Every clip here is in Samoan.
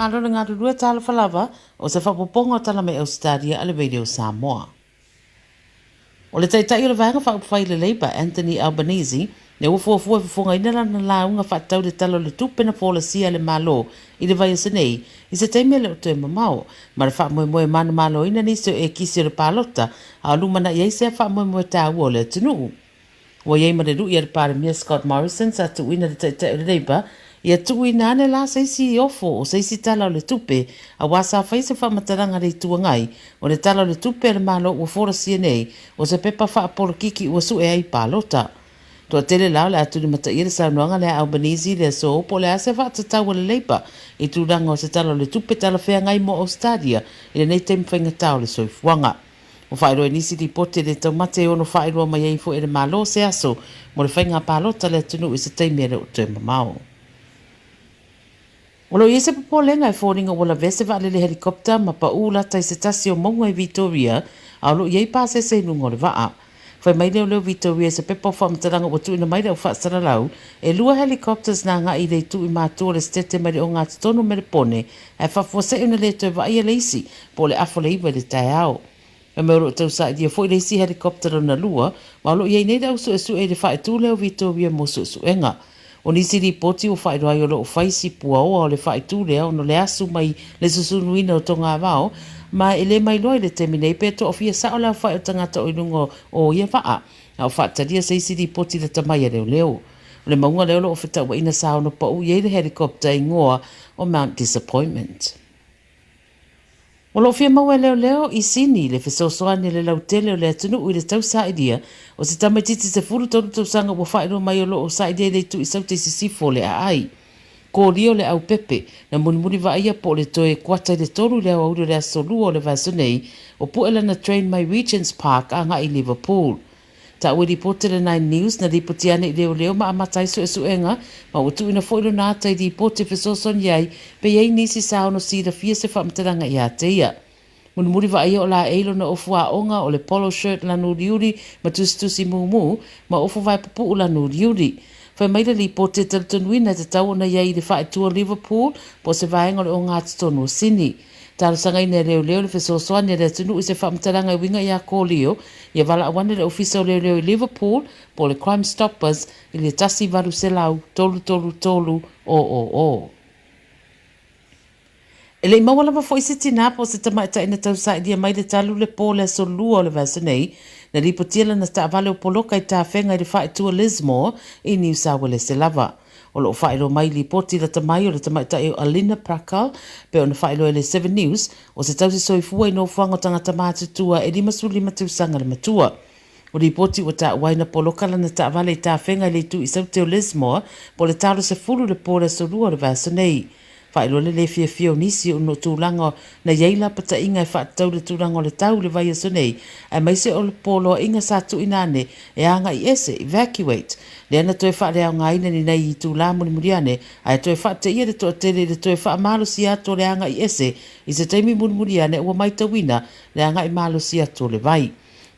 Malo le galulue talofa lava, o se faaopoopoga o tala mai Ausetalia a le Radio Samoa. O le Taitai o le Vaega Faaupufai i le Labour, Anthony Albanese, lea ua fuafua e fofogaina lana lauga faatatau i le Tala o le Tupe na folasia e le Malo i le vaiaso nei, i se taimi e le o toe mamao, ma le faamoemoe e manumaloina nisi o ekisi o le palota a o lumanai ai sea faamoemoe taua o le atunuu. Ua i ai ma le lui a le Palemia Scott Morrison sa tuuina le Taitai o le Labour ia tuuina ane la se isi ofo o se isi Tala o le Tupe aua sa fai se faamatalaga a le Itu Agai o le Tala o le Tupe a le Malo ua folasia nei o se pepa faapolokiki ua sue ai palota. Toatele la o le a tulimataia le saunoaga lea a Albanese i le aso po o le a se faatatau a le Labour i tulaga o se Tala o le Tupe talafeagai mo Ausetalia i lenei taimi faigata o le soifuaga. Ua faailoa i nisi lipoti e le taumate e ono faailoa mai ai foi e le Malo se aso mo le faiga palota a le atunuu i se taimi e le o toe mamao. O lo o i ai se popolega e foliga ua lavea se vaalele helicopter ma paū lata i se tasi o mauga i Vitoria, a o lo o i ai pasese i luga o le vaa. Fai mai leoleo Vitoria i se pepa o faamatalaga ua tuuina mai le au faasalalau, e lua helicopters na agai i le itu i matua o le setete mai le ogatotonu o Melepone ae faafuasei ona le toe vaaia le isi po o le afa o le 9 i le taeao. Fai mai o lo o tausailia foi le isi helicopter lona lua, ma o lo o i ai nei le au suesue i le faaitu lea o Vitoria mo suesuega. O nisi lipoti ua faailoa ai o lo o fai si puaoa o le faaitu lea ona o le asu mai le susunuina o togavao, ma e le mailoa i le taimi nei pe toafia sao le aofai o tagata o i luga o ia vaa, a o faatalia se isi lipoti lata mai a leoleo. O le mauga lea o lo o fetauaiina sa ono pau i ai le helicopter igoa o Mount Disappointment. O lo o fia maua e leoleo i Sini le fesoasoani a le lautele o le atunuu i le tausailia o se tamaitiiti 13 tausaga ua faailoa mai o lo o sailia i le itu i Saute i sisifo o le aai. Kolia o le aupepe, na mulimuli vaaia po o le toe kuata i le 3 i le aoauli o le aso Lua o le vaiaso nei, o pue lana train mai Regents Park agai i Liverpool. Taua i lipoti a le Nine News, na lipoti ane i leoleo ma amata ai suesuega, ma ua tuuina foi lona ata i lipoti e fesoasoani ai pe i ai nisi sa ono silafia se faamatalaga ia te ia. Mulimuli vaaia o laei lona ofu aoga o le polo shirt lanu uliuli ma tusitusi mumu, ma ofu vae pupuu lanu uliuli. Fai mai le lipoti e talitonuina e tatau ona i ai i le faaitu o Liverpool po o se vaega o le ogatotonu o Sini. Talosagaina e leoleo le fesoasoani a le atunuu i se faamatalaga e uiga iā Kolio, ia valaau ane le Ofisa o Leoleo i Liverpool po o le Crime Stoppers i le 1800 333 000. E le i maua lava foi se tinā po o se tamaitai na tausailia mai le talu le po o le aso Lua o le vaiaso nei, na lipotia lana taavale o poloka i tafega i le faaitu o Lismore i Niu Sauelese lava. O lo o faailoa mai i lipoti lata mai o le tamaitai o Alina Prakal, pei ona faailoa e le Seven News, o se tausi soifua i nofoaga o tagata matutua e 55 tausaga le matua. O lipoti ua taua ai na poloka lana taavale i tafega i le itu i Saute o Lismore po o le talo 10 i le po o le aso Lua o le vaiaso nei. Faailoa le le fiafia o nisi ona o tulaga na i ai lapataiga e faatatau i le tulaga o le tau i le vaiaso nei, aemaise o le poloaiga sa tuuina ane e agai ese, evacuate, lea na toe faaleaogaina ni nai itulā mulimuli ane, ae toe faateia le toatele i le toe faamalosia atu o le agai ese i se taimi mulimuli ane ua maitauina le agai malosi atu o le vai.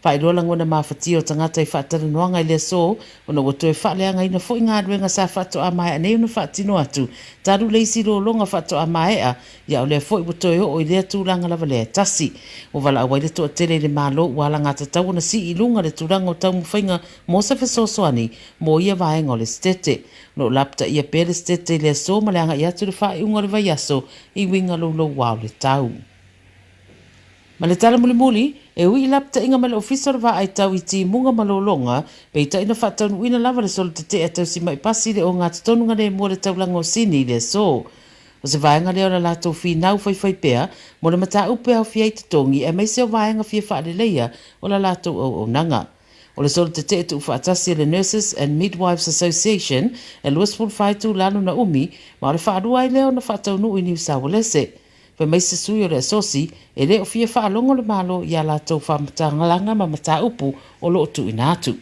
Faailoa lagona mafatia o tagata i faatalanoaga i le aso ona ua toe faaleagaina foi galuega sa faatoa maea nei ona faatino atu talu le isi lologa faatoa maea ia o lea foi ua toe oo i lea tulaga lava lea e tasi. Ua valaau ai le toatele i le Malo ua alagatatau ona sii i luga le tulaga o taumafaiga mo se fesoasoani mo ia vaega o le setete. O lo o lapataia pea le setete i le aso ma le agai atu i le faaiuga o le vaiaso i uiga louloua o le tau. Ma le tala mulimuli, e ui i lapataiga mai le Ofisa o le Vaai Tau i Timuga ma Lologa, peitai na faataunuuina lava le solo tetee a tausima'i pasi i le ogatotonuga lemu a le taulaga o Sini i le aso. O se vaega lea o la latou finau faifaipea mo le mataupu e aofia ai totogi aemaise o vaega fia faaleleia o la latou auaunaga. O le solo tetee tuufaatasi a le Nurses and Midwives Association e 24 itula lona umi ma o le faalua ai lea ona faataunuu i Niu Saualese. Fai mai se sui o le Asosi, e le o fia faalogo le Malo i a latou faamatalaga ma mataupu o lo o tuuina atu.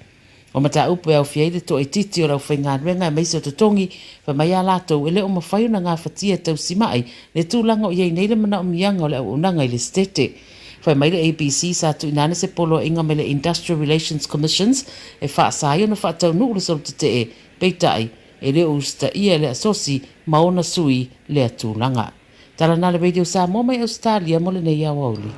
O mataupu e aofia ai le toaitiiti o le aufaigaluega aemaise o totogi, fai mai a latou e le o mafai ona gafatia e tausimai le tulaga o i ai nei le manaomiaga o le auaunaga i le Setete. Fai mai le ABC sa tuuina ane se poloaiga mai le Industrial Relations Commissions e faasa ai ona faataunuu le solo tetee, peitai, e le o usitaia e le Asosi ma ona sui lea tulaga. Tala na le Radio Samoa mai Ausetalia mo lenei aoauli.